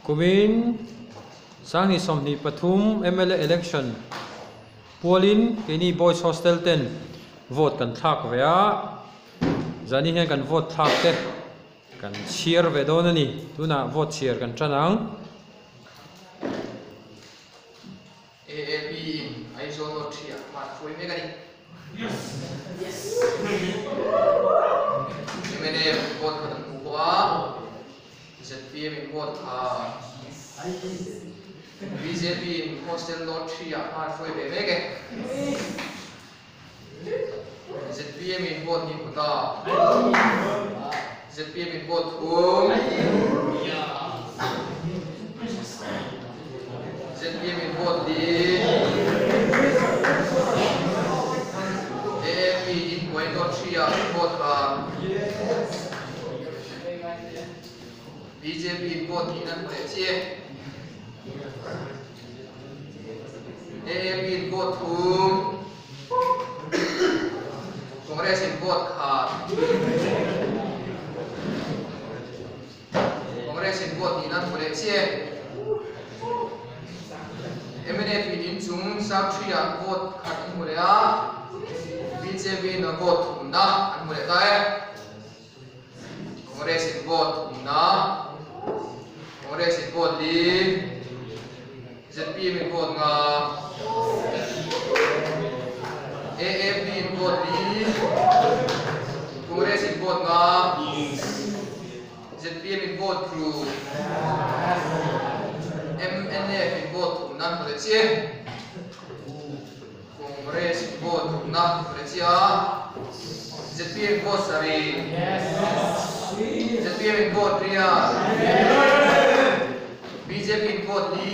Kumin 2023 mla election pualin keini boys hostel ten vote kan thlak ve a, zani hian kan vote thlak te kan chhiar ve dawn a ni. Tunah vote chhiar kan tan ang. AAP in Aizawl North 3 ah hman hruai mek a ni. Mnf vote khat an hmu bawk a, zpm in vote kha bjp in Hostel North 3 ah hman hruai ve mek e. Zpm in vote hnih hmu ta. Zpm in vote thum. Zpm in vote li. AAP in hnuai North 3 ah vote kha. Bjp in vote hnih nan hmu leh chiah. AAP in vote thum. Congress in vote khat. Congress in vote hnih nan hmu leh chiah. Mnf in inchung South 3 ah vote khat an hmu leh a, BJP in a vote thumna an hmu leh ta e. Congress in vote thumna, Congress in vote li, zpm in vote nga, AAP in vote li, Congress in vote nga, zpm in vote ruk, mnf in vote thumna an hmu leh chiah. Congress in vote thumna an hmu leh chiah a, zpm vote sarih, zpm in vote riat, bjp in vote li,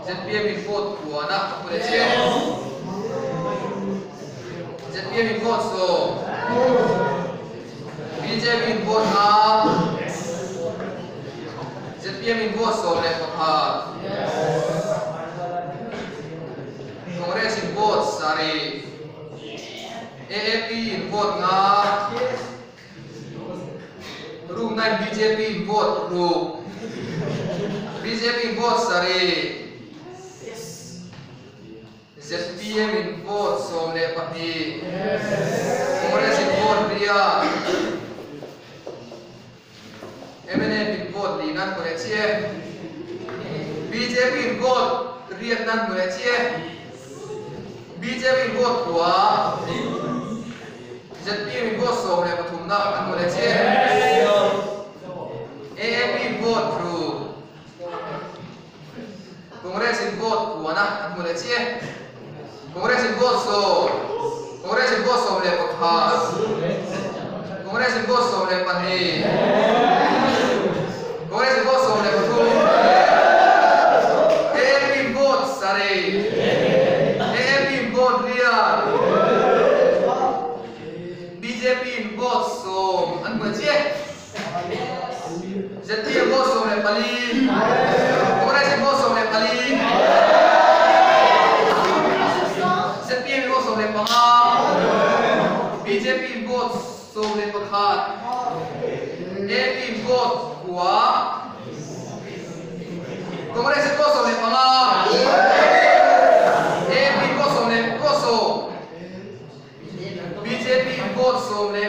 zpm in vote puan a hmu leh chiah. Zpm in vote sawm, bjp in vote nga, zpm in vote 11, Congress in vote sarih, AAP in vote nga, Room 9 BJP in vote ruk, BJP in vote sarih, zpm in vote 12, Congress in vote riat, mnf in vote li nan hmu leh chiah, BJP in vote riat nan hmu leh chiah, BJP in vote kua, zpm in vote 13 na an hmu leh chiah, AAP in vote ruk, Congress in vote puan a an hmu leh chiah. Congress in vote sawm, Congress in vote 11, Congress in vote 12, Congress in vote 13, AAP in vote sarih, AAP in vote riat, BJP in vote sawm an hmu leh chiah. Zpm vote 14, Congress in vote 14, zpm in vote 15, BJP in vote 11, AAP in vote kua, Congress in vote 15, AAP in vote 10, BJP in vote 12,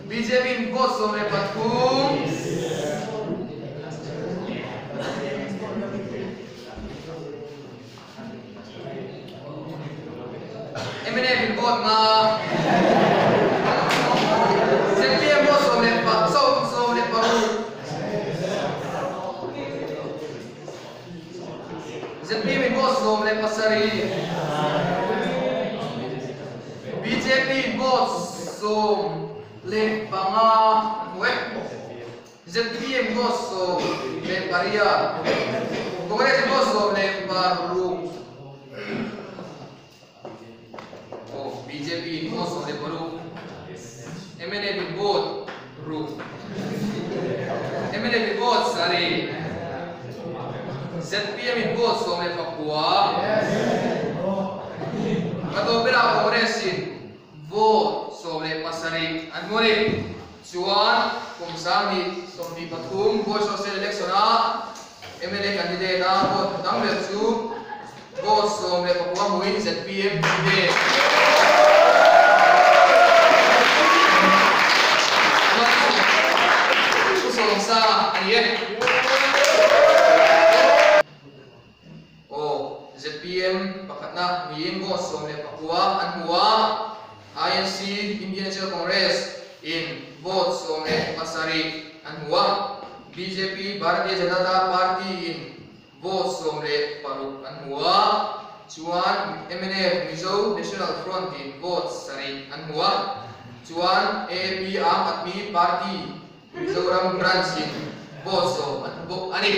BJP in vote 13, mnf in vote nga, zpm vote 16, zpm in vote 17, BJP in vote 15 an hmu e. Zpm vote 18, Congress in vote 16. Oh, BJP in vote 16, mnf in vote ruk, mnf in vote sarih, zpm in vote 19. Ka tawp berah Congress in vote 17. Pasarih an hmu a ni. Chuan kum 2023 Boys Hostel Election a mla candidate a vote hmu tam ber chu vote 19 hmuin zpm candidate Pu Sawmsanga a ni e. Aw, zpm pakhatna niin vote 19 an hmu a, INC, Indian National Congress, in vote 17 an hmu a, bjp, Bharatiya Janata Party, in vote 16 an hmu a, chuan mnf, Mizo National Front, in vote 7 an hmu a, chuan AAP, Aam Aadmi Party, Mizoram Branch in vote 10 an hmu bawk a ni.